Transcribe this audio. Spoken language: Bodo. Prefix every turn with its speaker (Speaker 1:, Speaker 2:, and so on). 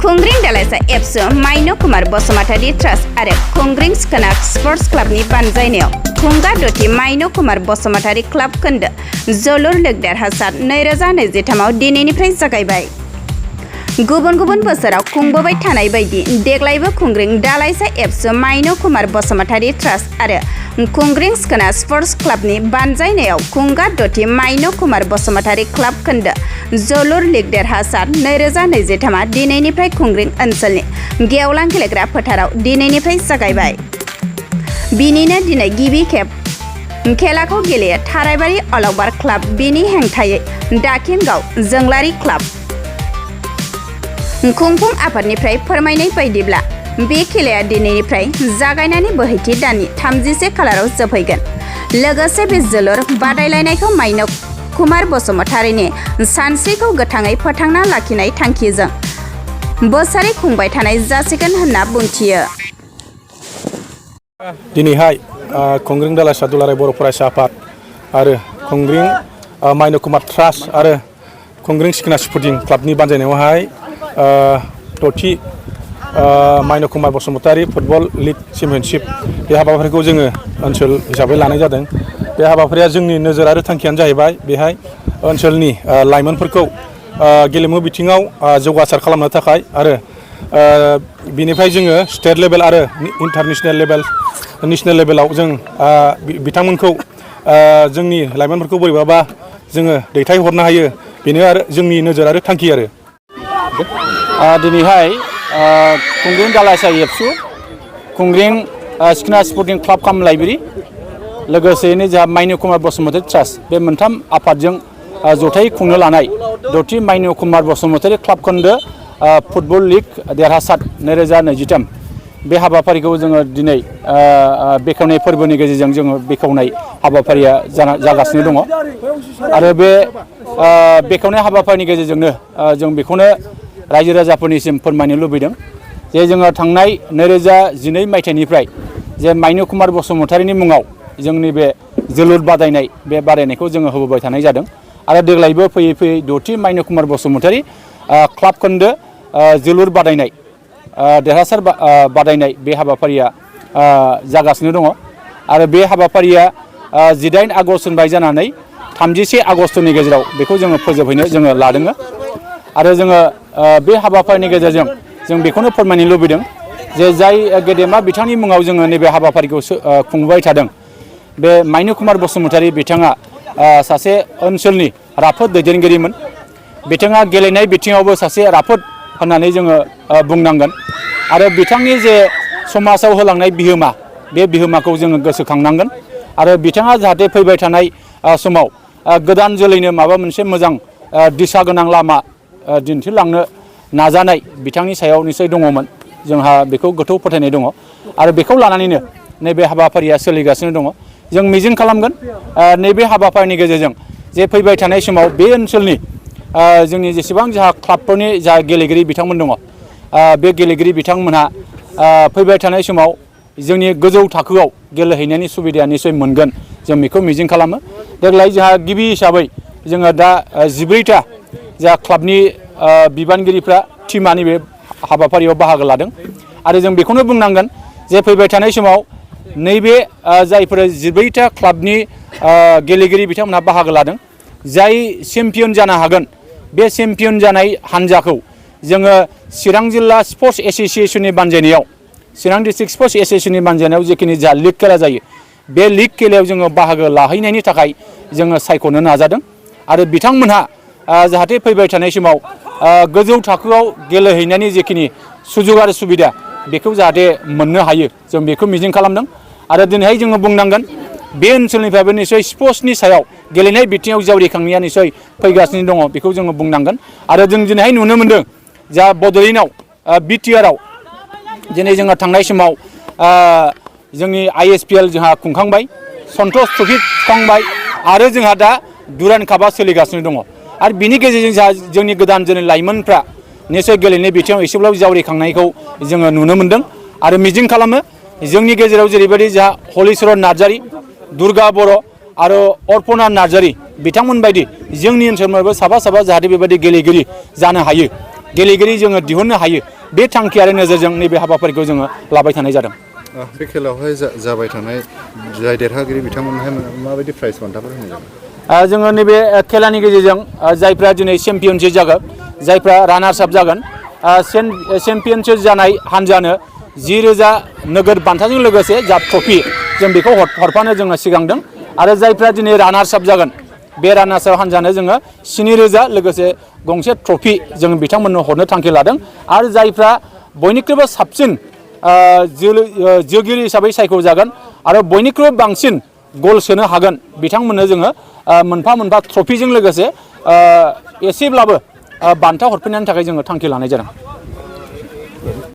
Speaker 1: खुंग्रिं दालाइसा एबसु माइनो कुमार बसुमतारी ट्रास्ट आरो खुंग्रिं स्कोना स्पर्ट्स क्लाबनि बानजायनायाव खुंगा दथि माइनो कुमार बसुमतारी क्लाब खोन्दो जोलुर लीग देरहासार 2023 आव दिनैनिफ्राय जागायबाय। गुबुन गुबुन बोसोराव खुंबोबाय थानाय बायदि देग्लायबो खुंग्रिं दालाइसा एबसु माइनो कुमार बसुमतारी ट्रास्ट आरो खुंग्रिं स्कोना स्पर्ट्स क्लाबनि बानजायनायाव खुंगा दथि माइनो कुमार बसुमतारी क्लाब खोन्दो जोलुर लीग देरहासार 2023 दिनैनिफ्राय खुंग्रिं ओनसोलनि गेवलां गेलेग्रा फोथाराव दिनैनिफ्राय जागायबाय। बिनिनो दिनै गिबि खेब खेलाखौ गेलेयो थारायबारि अलकबार क्लाब, बिनि हेंथायै दाखिनगाव जोंलारि क्लाब। खुंफुं आफादनिफ्राय फोरमायनाय बायदिब्ला बे खेलाया दिनैनिफ्राय जागायनानै बोहैथि दाननि 31 खालाराव जोबहैगोन। लोगोसे बे जोलुर बादायलायनायखौ माइनो कुमार बसुमतारीनि सानस्रिखौ गोथाङै फोथांना लाखिनाय थांखिजों बोसोरै खुंबाय थानाय जासिगोन होनना बुंथियो।
Speaker 2: दिनैहाय खुंग्रिं दालाइसा दुलाराय बर' फरायसा आफाद आरो खुंग्रिं माइनो कुमार ट्रास्ट आरो खुंग्रिं स्कोना स्पर्टिं क्लाबनि बानजायनायावहाय दथि Maino Kumar Basumatary football league championship बे हाबाफारिखौ जोङो ओनसोल हिसाबै लानाय जादों। बे हाबाफारिया जोंनि नोजोर आरो थांखियानो जाहैबाय बेहाय ओनसोलनि लाइमोनफोरखौ गेलेमु बिथिङाव जौगासार खालामनो थाखाय आरो बिनिफ्राय जोङो स्टेट लेभेल आरो इन्टारनेशनेल लेभेल नेशनेल लेभेलाव जों बिथांमोनखौ जोंनि लाइमोनफोरखौ बोरैबाबा जोङो दैथायहरनो हायो, बेनो आरो जोंनि नोजोर आरो थांखि आरो।
Speaker 3: दिनैहाय खुंग्रिं दालाइसा एबसु खुंग्रिं स्कोना स्पर्टिं क्लाब काम लाइब्रेरि लोगोसेयैनो जोंहा माइनो कुमार बसुमतारी ट्रास्ट बे मोनथाम आफादजों जथायै खुंनो लानाय दथि माइनो कुमार बसुमतारी क्लाब खोन्दो फुटबल लीग देरहासार 2023 बे हाबाफारिखौ जोङो दिनै बेखेवनाय फोरबोनि गेजेरजों जोङो बेखेवनाय हाबाफारिया जागासिनो दङ आरो बे बेखेवनाय हाबाफारिनि गेजेरजोंनो जों बेखौनो रायजो राजाफोरनिसिम फोरमायनो लुबैदों जे जोङो थांनाय 2012 मायथाइनिफ्राय जे माइनो कुमार बसुमतारीनि मुङाव जोंनि बे जोलुर बादायनाय बे बादायनायखौ जोङो होबोबाय थानाय जादों आरो देग्लायबो फैयै फैयै दथि माइनो कुमार बसुमतारी क्लाब खोन्दो जोलुर बादायनाय देरहासार बादायनाय बे हाबाफारिया जागासिनो दङ आरो बे हाबाफारिया 18 आगस्टनिफ्राय जानानै 31 आगस्टनि गेजेराव बेखौ जोङो फोजोबहैनो जोङो लादों आरो जोङो बे हाबाफारिनि गेजेरजों जों बेखौनो फोरमायनो लुबैदों जे जाय गेदेमा बिथांनि मुङाव जोङो नैबे हाबाफारिखौ खुंबाय थादों बे माइनो कुमार बसुमतारी बिथाङा सासे ओनसोलनि राफोद दैदेनगिरिमोन। बिथाङा गेलेनाय बिथिङावबो सासे राफोद होननानै जोङो बुंनांगोन आरो बिथांनि जे समाजाव होलांनाय बिहोमा बे बिहोमाखौ जोङो गोसोखांनांगोन आरो बिथाङा जाहाथे फैबाय थानाय समाव गोदान जोलैनो माबा मोनसे मोजां दिशा गोनां लामा दिन्थिलांनो नाजानाय बिथांनि सायाव निश्चय दङमोन। जोंहा बेखौ गोथौ फोथायनाय दङ आरो बेखौ लानानैनो नैबे हाबाफारिया सोलिगासिनो दङ। जों मिजिं खालामगोन नैबे हाबाफारिनि गेजेरजों जे फैबाय थानाय समाव बे ओनसोलनि जोंनि जेसेबां जोंहा क्लाबफोरनि जा गेलेगिरि बिथांमोन दङ बे गेलेगिरि बिथांमोनहा फैबाय थानाय समाव जोंनि गोजौ थाखोआव गेलेहैनायनि सुबिदाया निश्चय मोनगोन, जों बेखौ मिजिं खालामो। देग्लाय जोंहा गिबि हिसाबै जोङो दा 14टा जा क्लाबनि बिबानगिरिफ्रा टिमा नैबे हाबाफारियाव बाहागो लादों आरो जों बेखौनो बुंनांगोन जे फैबाय थानाय समाव नैबे जायफोर 14टा क्लाबनि गेलेगिरि बिथांमोनहा बाहागो लादों, जाय चेम्पियन जानो हागोन बे चेम्पियन जानाय हान्जाखौ जोङो चिरां जिल्ला स्पर्ट्स एस'सिएशननि बानजायनायाव चिरां डिस्ट्रिक्ट स्पर्ट्स एस'सिएशननि बानजायनायाव जिखिनि जा लीग खेला जायो बे लीग खेलायाव जोङो बाहागो लाहैनायनि थाखाय जोङो सायख'नो नाजादों आरो बिथांमोनहा जाहाथे फैबाय थानाय समाव गोजौ थाखोआव गेलेहैनायनि जिखिनि सुजुग आरो सुबिदा बेखौ जाहाथे मोननो हायो, जों बेखौ मिजिं खालामदों आरो दिनैहाय जोङो बुंनांगोन बे ओनसोलनिफ्रायबो निश्चय स्पर्ट्सनि सायाव गेलेनाय बिथिङाव जावरिखांनाया निश्चय फैगासिनो दङ, बेखौ जोङो बुंनांगोन आरो जों दिनैहाय नुनो मोनदों जा बड'लेण्डआव बिटिआरआव दिनै जोङो थांनाय समाव जोंनि ISPL जोंहा खुंखांबाय, सन्टस ट्रफि खुंखांबाय आरो जोंहा दा डुरान्ड कापआ सोलिगासिनो दङ आरो बिनि गेजेरजों जोंहा जोंनि गोदान जोलै लाइमोनफ्रा निश्चय गेलेनाय बिथिङाव एसेब्लाबो जावरिखांनायखौ जोङो नुनो मोनदों आरो मिजिं खालामो जोंनि गेजेराव जेरैबायदि जोंहा हलिचरन नार्जारी, दुर्गा बर' आरो अर्पना नार्जारी बिथांमोन बायदि जोंनि ओनसोलावबो साफा जाहाथे बेबायदि गेलेगिरि जानो हायो गेलेगिरि जोङो दिहुननो हायो बे थांखि आरो नोजोरजों नैबे हाबाफारिखौ जोङो लाबाय थानाय जादों।
Speaker 4: बे खेलायावहाय जाबाय थानाय जाय देरहागिरि बिथांमोनहाय माबायदि प्राइज बान्थाफोर होनाय जागोन?
Speaker 3: जोङो नैबे खेलानि गेजेरजों जायफ्रा दिनै चेम्पियनशिप जागोन जायफ्रा रानार्स आप जागोन चेम्पियनशिप जानाय हान्जानो 10,000 नोगोद बान्थाजों लोगोसे जा ट्रफि जों बेखौ हरफानो जोङो सिगांदों आरो जायफ्रा दिनै रानार्स आप जागोन बे रानार्स आप हान्जानो जोङो 7,000 लोगोसे गंसे ट्रफि जों बिथांमोननो हरनो थांखि लादों आरो जायफ्रा बयनिख्रुइबो साबसिन जोगिरि हिसाबै सायख'जागोन आरो बयनिख्रुइबो बांसिन गल सोनो हागोन बिथांमोननो जोङो मोनफा मोनफा ट्रफिजों लोगोसे एसेब्लाबो बान्था हरफिननायनि थाखाय जोङो थांखि लानाय जादों।